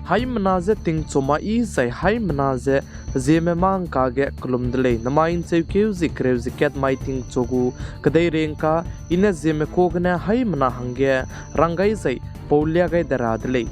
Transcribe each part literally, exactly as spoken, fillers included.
Haimena ze tingchu ma i zai haimena ze Zeme mâ ngka ge kelum de lei. Namai ncheukeu zie kereu ze kat mai tingchu gu kedeirei ngka, i ne Zeme ka gene haimena hangge rang gai zai pau lia gai de ra de lei.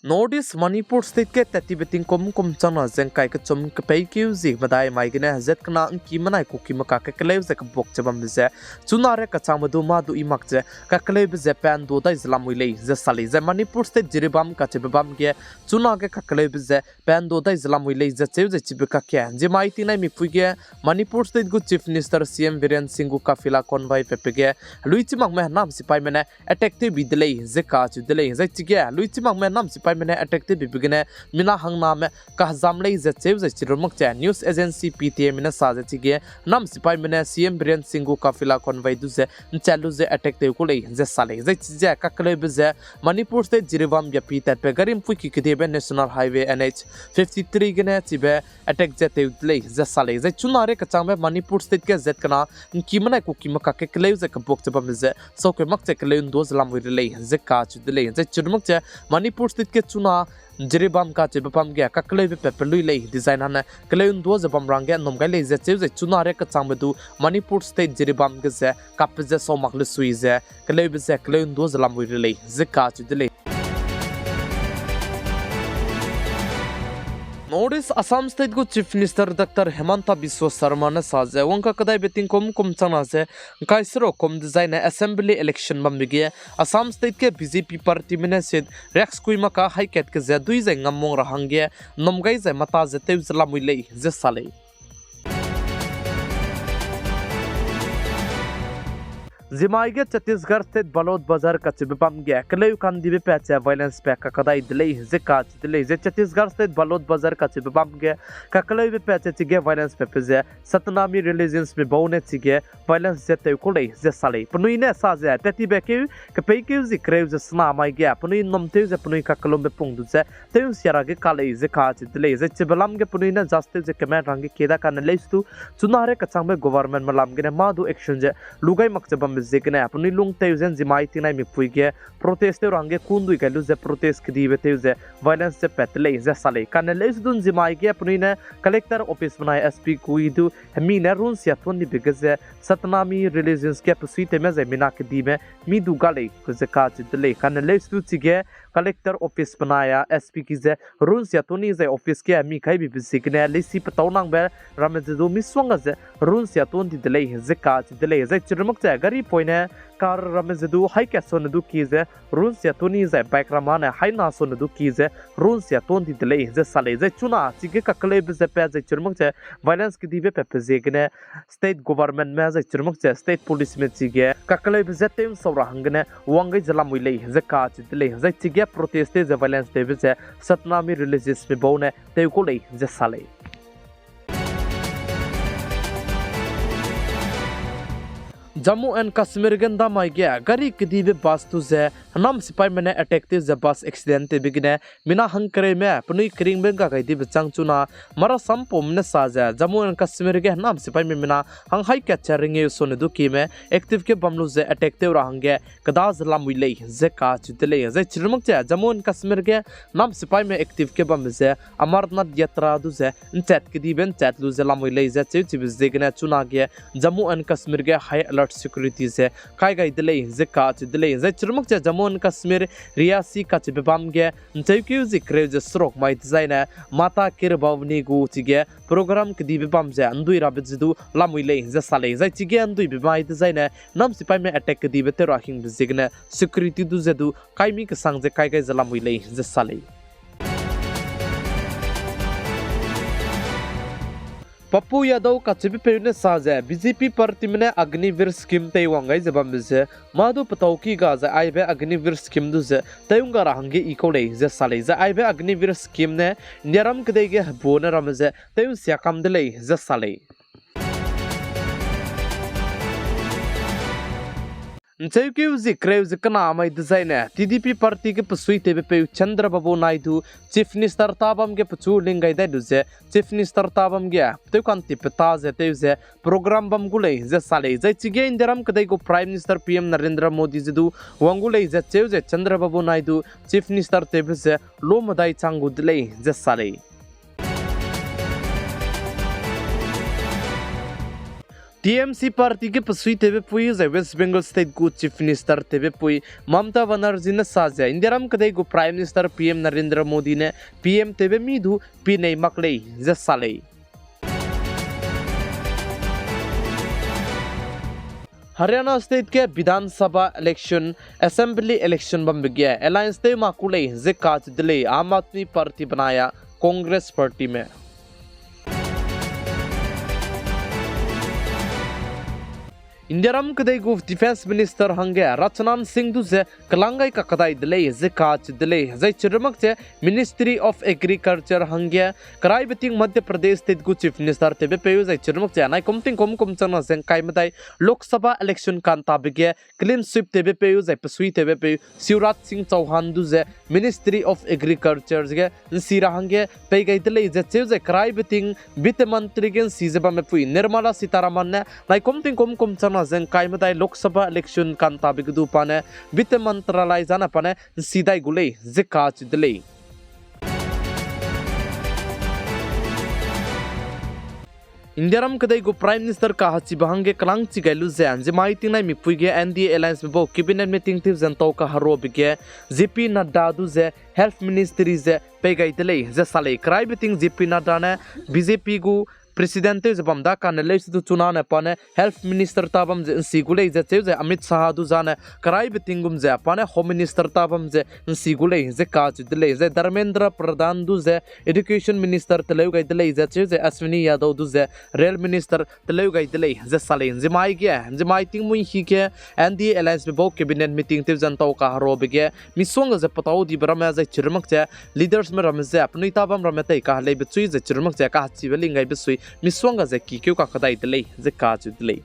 North East Manipur State ge tat tibe tingkum kum changna ze ngkai kechum kepeikeu zie medai mai gene hezat kena ngki menai kuki meka kekeleu ze kebuak ze bambe ze chuna re kachangbe du mâ du i mak ze kakeleube ze pa ndu dai ze lamui lei ze sa lei. Zai Manipur State Jiribam kacheube bam ge chuna ge kakeleube ze pa ndu dai ze lamui lei ze cheu ze chibe kakge. Nziemai tingnai mipui ge Manipur State gu Chief Minister C M Biren Singh gu kafila convoy pepe ge heluichimakme nam sipaime ne attack tewbi de lei ze kacheu de lei. Zai chige heluichimakme nam sipaime ne attack tewbibe gene mina hangname kahezam lei ze cheu ze chirumak ze news agency P T I me ne sa ze chige nam sipaime ne C M Biren Singh gu kafila convoy du ze nchat lu ze attack tew ku lei ze sa lei. Zai chize kakeleube ze Manipur State Jiribam biapi tatbe gari mpuiki kediebe National Highway N H fifty three gene chibe attack ze tew de lei ze sa lei. Zai chuna re kachangbe Manipur State ge zat kena ngki menai kuki meka kekeleu ze kebuak ze bambe ze saukeu mak ze keleu ndu ze lamui re lei ze kacheu de lei. Zai chirumak ze Manipur State ge chuna Jiribam kacheube bam ge kakeleube pepe lui lei design hane keleu ndu ze bam rangge nnum gai lei ze cheu ze chuna re kachangbe du Manipur State Jiribam ge ze kappe ze sau mak le sui ze keleube ze keleu ndu ze lamui re lei ze kacheu de lei. North East Assam State gu Chief Minister Doctor Himanta Biswa Sarma ne sa ze wang kakedaibe tingkum kum changna ze ngkai seruk kum dezaine assembly election bambe ge Assam State ge B J P partyme ne seat riaksekui meka haî kat ke ze dui zai ngam wang ra hangge nnum gai zai mata ze tew ze lamui lei ze sa lei. Nziemai ge Chhattisgarh State Balot Bazar kacheube bam ge keleu kandibe pat ze violence pa kakadai de lei ze kacheu de lei. Zai Chhattisgarh State Balot Bazar kacheube bam ge kakeleube pat ze chige violence pape ze Satnami religionsme bau ne chige violence ze tew ku lei ze sa lei. Penui ne sa ze tat tibe keu kepeikeu zie kereu ze sena mai ge penui nnum tew ze penui kakellumbe pung du ze tew nsia ra ge ka lei ze kacheu de lei. Zai chibe lam ge penui ne just tew ze kemat ra hangge kie da kane leuse du chuna re kachangbe governmentme lam gene mâ du action ze lu gai mak ze bambe ziegene penui lungtew ze nziemai tingnai mipui ge protest tew ra hangge kundui gai lu ze protest kedibe tew ze violence ze pat de lei ze sa lei. Kane leuse du nziemai ge penui ne collector office benai S P kui du hemi ne runsia tuandibe ge ze Satnami religions ge pesuitewme zai mina kedime mi du ga lei ze kacheu de lei. Kane leuse du chige collector office benai a S P ki ze runsia tuani zai office ge hemi kaibibe ziegene leisi petâu nangbe ramme ze du misongga ze runsia tuandi de lei ze kacheu de lei. Zai chirumak ze gari poine car ramme ze du haî kat sone du ki ze runsia tuani zai bike ramme ne haî na sone du ki ze runsia tuandi de lei ze sa lei. Zai chuna chige kakeleube ze pat zai chirumak ze violence kedibe patbe ziegene state governmentme zai chirumak ze state policeme chige kakeleube ze tew nsau ra hanggene wang gai ze lamui lei ze kacheu de lei. Zai chige protest tew ze violence tewbe ze Satnami religionsme bau ne tew ku lei ze sa lei. Jammu and Kashmir ge ndamai ge gari kedibe bus du ze henam sipaime ne attack tew ze bus accident tewbe gene mina hangkereume penui keringbe ngga gai dibe chang chuna marasam paume ne sa ze Jammu and Kashmir ge henam sipaime mina hang haî kat ze ringeu sone du kime active ge bam lu ze attack tew ra hangge keda ze lamui lei ze kacheu de lei. Zai chirumak ze Jammu and Kashmir ge nam sipaime active ge bambe ze Amarnath Yatra du ze nchat kedibe nchat lu ze lamui lei ze cheu chibe ziegene chuna ge Jammu and Kashmir ge high alert security ze kai gai de lei ze kacheu de lei. Zai chirumak ze Jammu and Kashmir Riasi kacheube bam ge ncheukeu zie kereu ze seruk mai dezaine Mata Kir Bhavani gu chige program kedibe bam ze ndui rabe ze du lamui lei ze sa lei. Zai chige nduibe mai dezaine nam sipaime attack kedibe tew ra hingbe ziegene security du ze du kaimi kesang ze kai gai ze lamui lei ze sa lei. Pappu Yadav kacheubepeu ne sa ze B J P partyme ne Agniveer scheme teiwang gai ze bambe ze mâ du petâu ki ga zai aibe Agniveer scheme du ze tew ngga ra hangge i kau lei ze sa lei. Zai aibe Agniveer scheme ne Indiaram kedei ge hebu ne ramme ze tew nsia kam de lei ze sa lei. Ncheukeu zie kereu ze kena mai dezaine, T D P party ge pesuitewbepeu Chandrababu Naidu Chief Minister tabam ge pechu ling gai dai lu ze, Chief Minister tabam ge tewkantipeta ze tew ze program bam gu lei ze sa lei. Zai chige Indiaram kedei gu Prime Minister P M Narendra Modi ze du wang gu lei ze cheu ze Chandrababu Naidu Chief Minister tewbe ze lo medai chang gu de lei ze sa lei. T M C party ge pesuitewbepui zai West Bengal State gu Chief Minister tewbepui Mamata Banerjee ne sa ze Indiaram kedei gu Prime Minister P M Narendra Modi ne P M tewbe mi du pinei mak lei ze sa lei. Haryana State ge Bidhan Sabha election, Assembly election bambe ge alliance tew mak ku lei ze kacheu de lei Aam Aadmi Party benai a Congress Partyme. Indiaram kedei gu Defence Minister hangge Rajnath Singh du ze kelang gai kakdai de lei ze kacheu de lei. Zai chirumak ze Ministry of Agriculture hangge keraibe ting Madhya Pradesh State gu Chief Minister tewbepeu zai chirumak ze naikum tingkum kum changna ze ngkai medai Lok Sabha election kantabe ge clean sweep tewbepeu zai pesuitewbepeu Shivraj Singh Chouhan du ze Ministry of Agriculture ge nsi ra hangge pei gai de lei ze cheu zai keraibe ting Vitt Mantri ge nsi ze bammepui Nirmala Sitharaman ne naikum tingkum kum changna ze ngkai medai Lok Sabha election kantabe ge du pa ne Vitt Mantralay zane pa ne nsi dai gu lei ze kacheu de lei. Indiaram kedei gu Prime Minister kahachibe hangge kelangchi gai lu ze nzimai tingnaimipui ge N D A allianceme bau cabinet meeting tew ze ntau kaherobe ge J P Nadda du ze Health Ministry ze pei gai de lei ze sa lei. Keraibe ting J P Nadda ne B J P gu President tew ze bam da kane leuse du chunane pa ne Health Minister tabam ze nsi gu lei ze cheu zai Amit Shah du zane keraibe ting gum ze pa ne Home Minister tabam ze nsi gu lei ze kacheu de lei. Zai Dharmendra Pradhan du ze Education Minister teleu gai de lei ze cheu zai Ashwini Yadav du ze Rail Minister teleu gai de lei ze sa lei. Nzimai ge nzimai tingmuî hi ge N D A allianceme bau cabinet meeting tew ze ntau kaherobe ge misongga ze petâu dibe ramme zai chirumak ze leadersme ramme ze penui tabam ramme tei kaheleibe chui ze chirumak ze kahachibe ling gaibe sui misongga ze kikeu kakdai de lei ze kacheu de lei.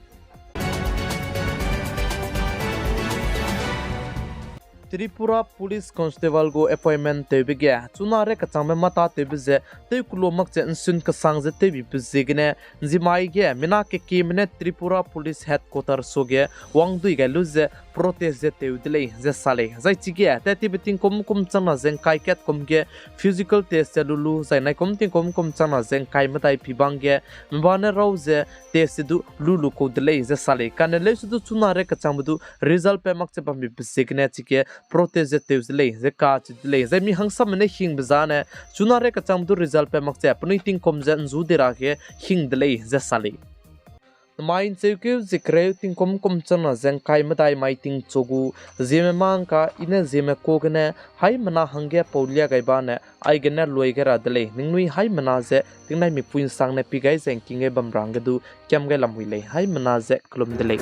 Tripura Police Constable gu appointment tewbe ge chuna re kechangbe mata tewbe ze tewkelo mak ze nsun kesang ze tewbibe ziegene nzimai ge mina kekieme ne Tripura Police Headquarter suage wangdui gai lu ze protest ze tew de lei ze sa lei. Zai chige tat tibe tingkum kum changna ze ngkai kat kum ge physical test ze lu lu zai naikum tingkum kum changna ze ngkai medai pi bang ge meba ne rau ze test ze du lu lu kau de lei ze sa lei. Kane leuse du chuna re kechangbe du result pa mak ze bambibe ziegene chige protest ze tew ze lei ze kacheu de lei. Zai mi hangsamme ne hingbe zane chuna re kechangbe du result pa mak ze penui tingkum ze nzu de ra ge hing de lei ze sa lei. Namai ncheukeu zie kereu tingkum kum changna ze ngkai medai mai tingchu gu Zeme mangka i ne Zeme ka gene haimena hangge pau lia gai bane aigene lui gai ra de lei. Ningnui haimena ze tingnaimipui nsangne pi gai ze ngking gai bam ra hangge du kiam gai lamui lei. Haimena ze kelum de lei.